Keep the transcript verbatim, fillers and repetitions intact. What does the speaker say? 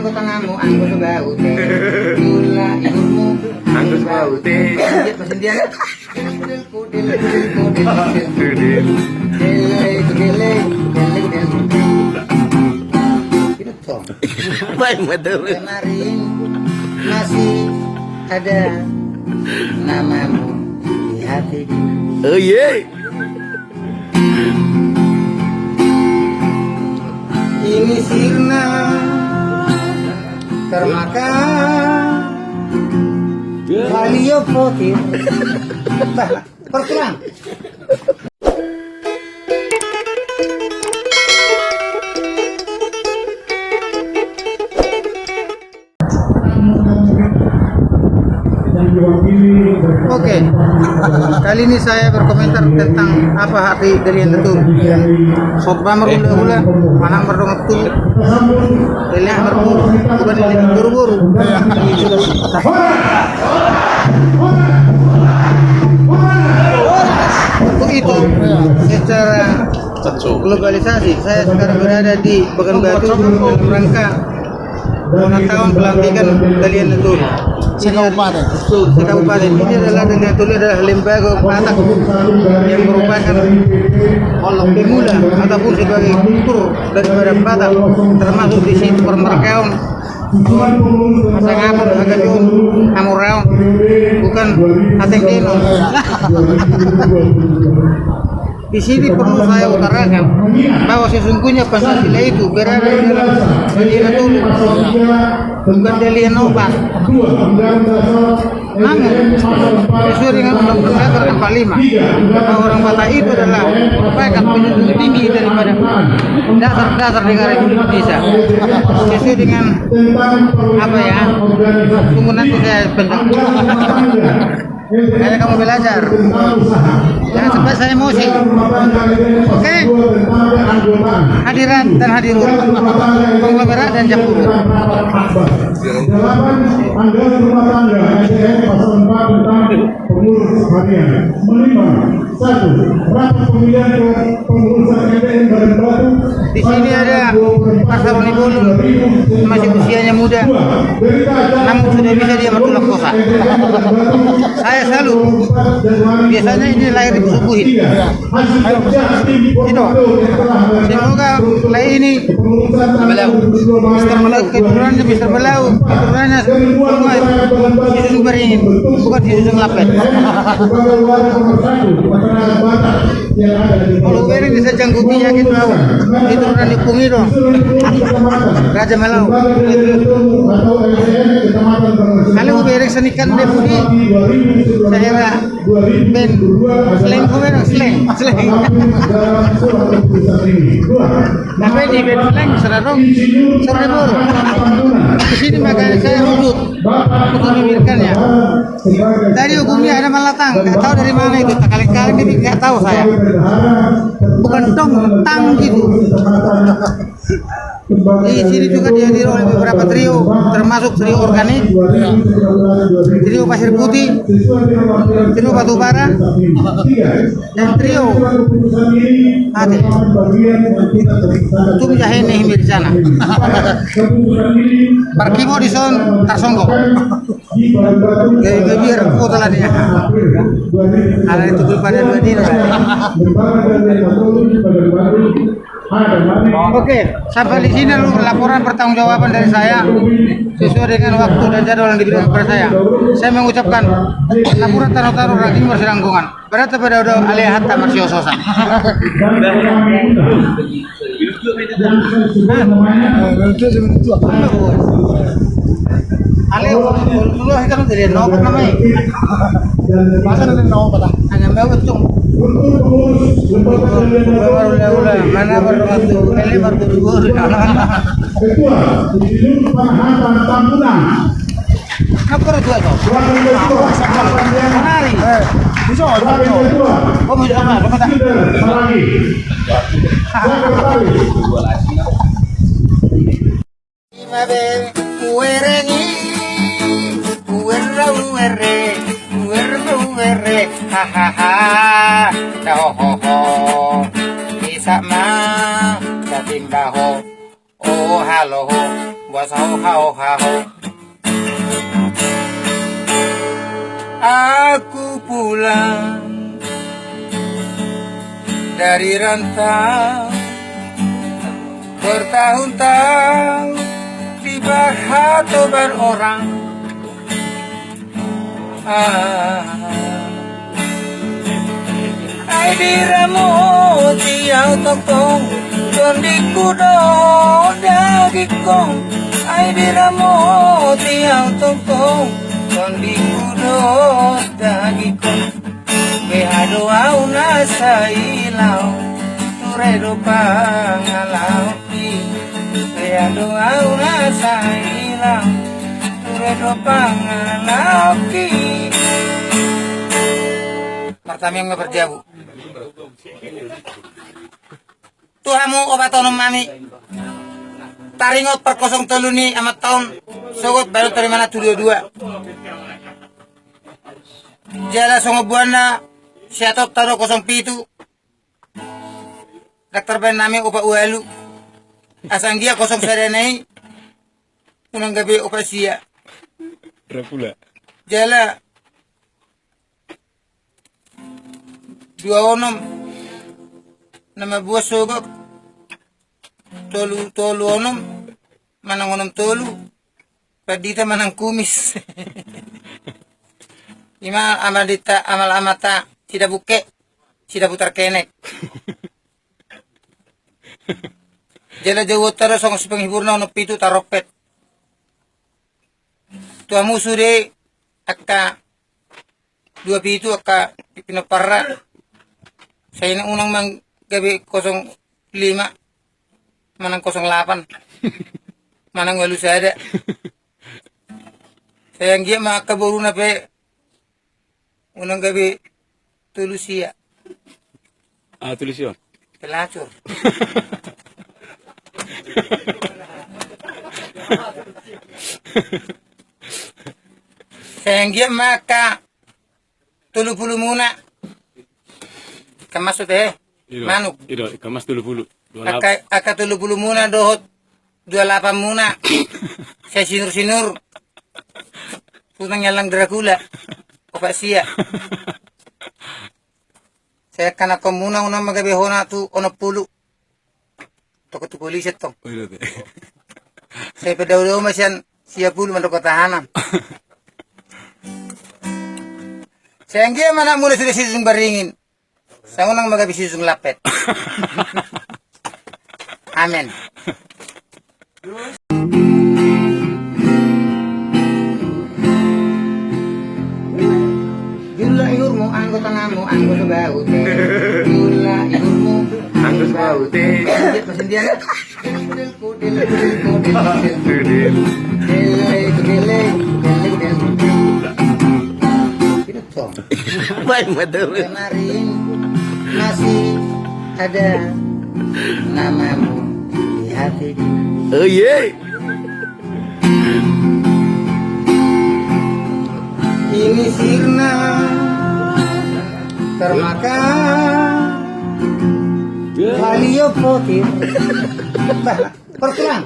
Tanganmu anggur bau teh. Mula ilmu anggur bau teh. Dia bahasa India. Baik, betul. Kemarin masih ada namamu di hatiku. Oh, iya. Ini sirna termakan. Kalio potir. Bah, pertulang. Oke, kali ini saya berkomentar tentang apa arti Dalihan Tutu. Khotbah marhulahula, manang mardongan tutu, Dalihan marhulahula, bukan Dalihan boru-boru. Untuk itu, secara globalisasi, saya sekarang berada di Pekanbaru dalam rangka ulang tahun pelantikan Dalihan Tutu. Se-kabupaten. Se-kabupaten. Ini adalah, Dalihan Tutu adalah lembaga Batak yang merupakan pemula ataupun sebagai kultur daripada Batak, termasuk di situ permarkaon, Hasangapon, Hagajon, Hamoraon, bukan Hatengkenon. Di sini perlu saya utarakan bahwa sesungguhnya Pancasila itu berada di dalam Dalihan Tutu, bukan Dalihan Opat. Namun, sesuai dengan Undang-Undang Dasar empat lima, bahwa orang Batak itu adalah merupakan penjunjung tinggi daripada dasar-dasar negara Indonesia. Sesuai dengan apa ya, tunggu nanti saya penjelasan. Kayaknya kamu belajar. Jangan sampai saya emosi. Oke? Hadirat dan hadirin. Konglomerat dan jakpuru. Delapan, anggaran rumah tangga M P R pasal empat tentang pengurus harian. Menimbang, satu, rapat pemilihan kepengurusan M P R Badan Baru. Di sini ada Pastor Nibolun, masih usianya muda, namun sudah bisa dia matulak kosa. Saya salut. Biasanya ini lahir di Pesubuhin. Itu. Semoga lae ini Mister Malau, keturunannya Mister Malau, keturunannya semua si Susu Beringin, bukan si Susu Lapet. Kalau hubereng di sajanggu yakin mau, keturunan ni Pungido, Raja Malau, kalau hubereng senikan deputi, saya era Ben, sleng, gue bilang sleng, sleng. Tapi di Ben sleng, sera dong, sera boru. Di sini makanya saya runtut untuk memikirkannya. Tadi hukumnya ada malatang, nggak tahu dari mana itu. Tak kaleng-kaleng dia nggak tahu saya. Bukan dong, tang gitu. Di sini juga dihadiri oleh beberapa trio, termasuk trio organik, trio Pasir Putih, trio Batubara, dan trio Ate. Tung jahe nehe di sana. Parkimo di son tarsonggo. Gaya biar kota lah dia. Ada itu pada dua dino. Oke, sampai di sini dulu laporan pertanggungjawaban dari saya sesuai dengan waktu dan jadwal yang diberikan kepada saya. Saya mengucapkan laporan tano-tano rangging bersiranggungan. Berarti pada udah alih hatta marsiososan. Ale, dulu kan dari nopo namanya. Masa dari nopo lah. Hanya mau betul. Mana baru waktu ini baru dulu. Ketua, Gubernur Pahatan Tambunan. Apa ketua itu? Wakil Ketua, Manari. Eh, bisa, bisa. Oh, bisa, apa? Apa tak? Saragi. Sekretaris. Ima be, uerengi, uerre, uerre, uerre, uerre, hahaha, dahohoho, isa ma, satimbaho, oh haloho, Pas ho, ho, ho, ho. Aku pulang dari rantau, bertahun-tahun di bawah tebar orang. Ah. Ai diramoti au tongtong tondingku dohot dagingkon. Ai diramoti au tongtong tondingku dohot dagingkon. Beha do au na sai laho, ture do pangalaoki. Beha do au na sai laho, ture do pangalaoki. Martamiang ma parjabu. Tu hamu opat onom nami, taringot par kosong tolu ni amanta on, sogot baru tarimana tu dua dua. Jala songon buanna, siatonta do kosong pitu. Daftar baen nami opat ualu. Asa anggiat kosong sada na i unang gabe opat sia. Dracula. Jala dua onom na mambuat sogot. Tolu, tolu onom manang onom tolu. Pandita manang kumis. Ima amal dita, amal amanta, sida buke, sida putar kenek. Jala jauhonta do songon si penghiburna onom pitu tarompet. Tu hamu sude angka dua pitu angka pinomparna. Sai na unang manggabe kosong lima manang kosong lapan manang ualu sada. Sai anggiat ma angka boruna pe unang gabe tolu sia. Ah, tolu sia. Pelacur. Sai anggiat ma angka tolu pulu muna. Ikan mas dope, eh? Ido, manuk. Ido, ikan mas tolu pulu. Dua lap- Angka, angka tolu pulu muna dohot dua lapan muna. Sai sinur-sinur. Tunang nyallang Dracula. Opat sia. Sai angka nangkon muna unang manggabe hona tu onom pulu. Toko tu polisi tong. Oh, ido te. Sai pe dao-dao ma sian sia pulu mandok tahanan. Sai anggiat ma anakmuna sude sijujung baringin. Sai unang manggabe sijujung lampet. Amen. Jula ihurmu anggo tanganmu anggo so baute. Jula ihurmu anggo so baute. Dia pasin dia na. Baik, betul. Kemarin masih ada namamu di hati. Oh, iya. Ini sirna termakan Halio Pokir. Bah, pertulang.